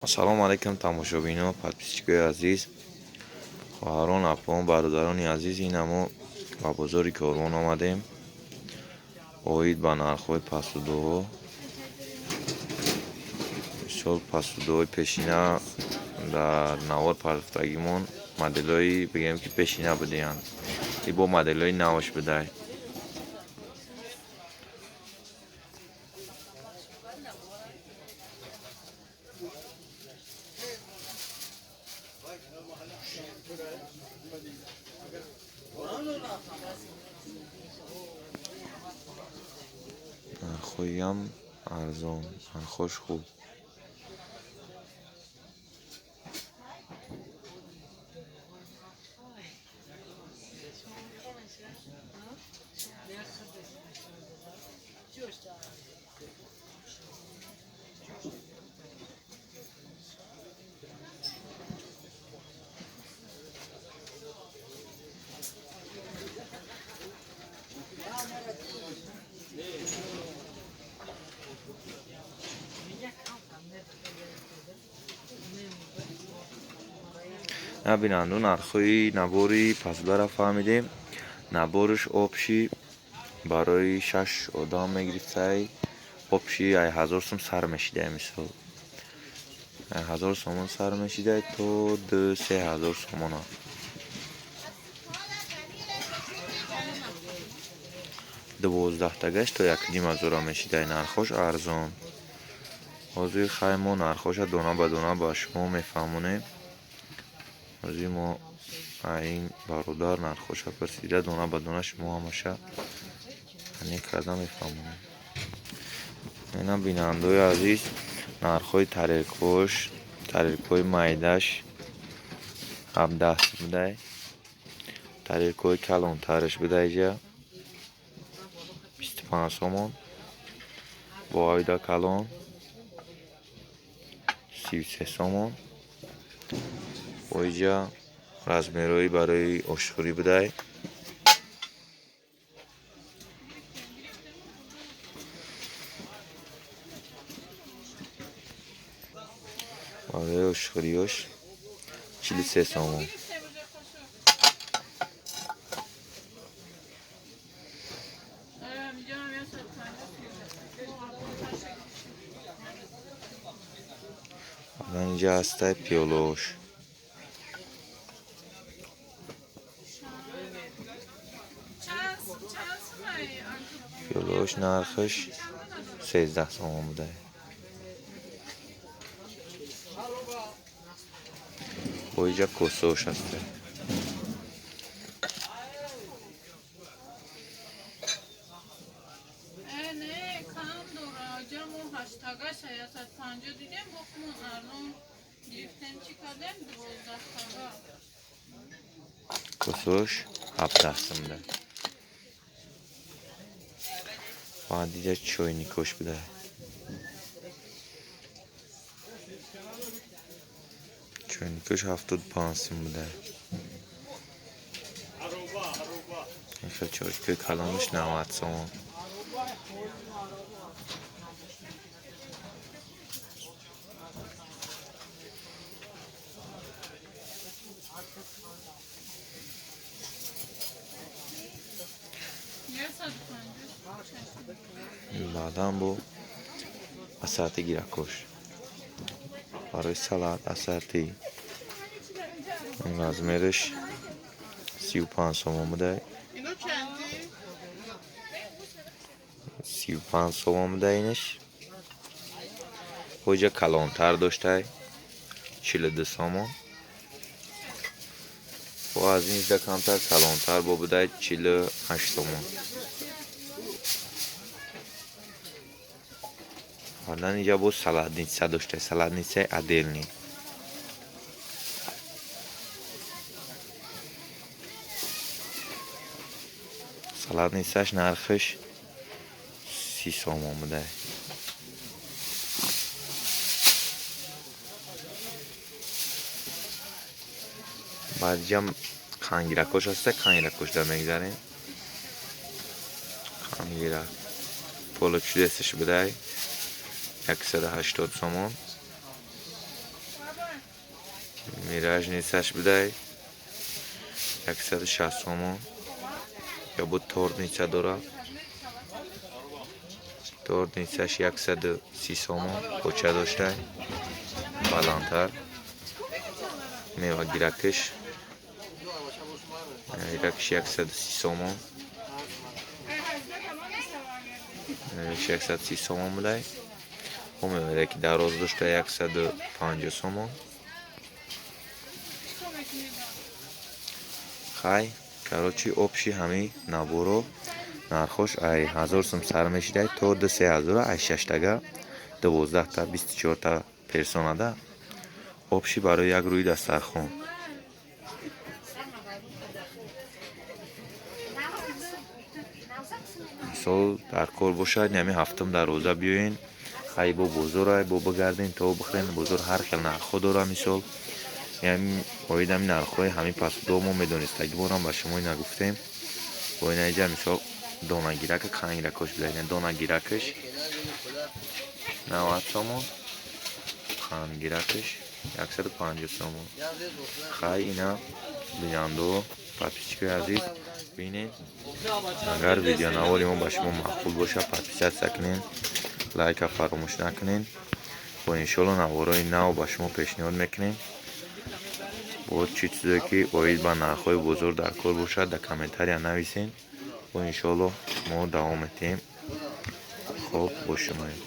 Ассалому алайкум, тамошобино, подписчикои азиз, хоҳарон, апон, бародарони азиз. Ина мо ба бозори Корвон омадем оид ба нархҳои посудаҳо. Мисол, посудаҳои пешина дар навор партофтагимон моделҳои, бигем ки, пешина будиянд, и бо моделҳои навш будай. Нархҳоям арзон, нархҳош хуб. Набинанду, нархҳои набори посударо фаҳмидем. Набораш общий барои шаш одам мегирифтай, общий ай 1000 сум сар мешидай. Мисол, ай 1000 сомон сар мешидай то 2-3 ҳазор сомона. 12-тагаш то 1,5 ҳазора мешидай. Нархҳош арзон. Ҳозир хай, мо нархҳоша дона ба дона ба шумо мефаҳмонем. Ҳозир мо ин бародар нархҳоша пурсида, дона ба дона шумо ҳамаша аниқ карда мефаҳмонем. Ина, бинандаои азиз, нархҳои тарелкаҳош. Тарелкаҳои майдаш 17 будай, тарелкаҳои калонтараш будай ҷа 25 сомон, бо оида калон 33 сомон. Боиҷа размерҳои барои ошхӯрӣ будай. Барои ошхӯриёш 43 сомон. Баъдан инҷа ҳастай пиёлаош. Пиёлаош нархаш 13 сомон будай. Бо иҷа косаош ҳастай. Не, кам дора. Ҷа мо ҳаштагаша 150 дидем, бо хумон арзон гирифтем, чӣ кардем, 12-тага. Косаош 17 сум будай. Баъд иҷа чойникош будай. Чойникош 75 сум будай. Ин хел чойникои калонаш 90 сомон. 150. Баъдан бо ассорти гиракош барои салат, ассорти размераш 35 сомон будай. Ино чанди? 35 сомон будай инаш. Боиҷа калонтар доштай, 42 сомон. Бо аз ин иҷа камтар калонтар бо будай, 48 сомон. Баъдан инҷа боз салатница доштай, салатницаи отдельный. Салатницаш нархаш 30 сомон будай. Баъд иҷа қандгиракош ҳаста, қандгиракошда мегзарем. Қандгирак Поле чудесаш будай, 180 сомон. Миражницаш будай 160 сомон. Ё бу тортница дора, тортницаш 130 сомон. Поча доштай баландтар. Мевагиракаш, иракш 130 сомон, 130 сомон будай. Бо мевараки дароз дошта 150 сомон. Хай, короче, общий ҳами наборо нархош ай 1000 сум сар мешидай то ду се ҳазора. Ай шаштага 12та, 24та персонада общий барои як рӯи дастархон. Мисол, дар кор бошад, нами ҳафтум дарвоза биёен. Хай, бо бозорай бо бигарден то бихӯрен. Бозор ҳар хел нархҳо дора. Мисол, ями оид ҳами нархҳои ҳамин посудо мо медонистагӣ борам ба шумо нагуфтем. Бо ина иҷа, мисол, донагирака, қангиракош билайна. Донагиракаш 90 сомон, қандгиракаш 150 сомон. Хай, ина бинандо, подписчикои азиз, бинед. Агар видеонавори мо ба шумо маъқул бошад, подписаться кунед, лайка фаромӯш накунед. Бо иншолло наворои нав ба шумо пешниҳод мекунем. Бо чӣ чизе ки оид ба нархҳои бозор дар кор бошад, дар комментария нависед. Бо иншолло мо давом медиҳем. Хоб, бо шумоем.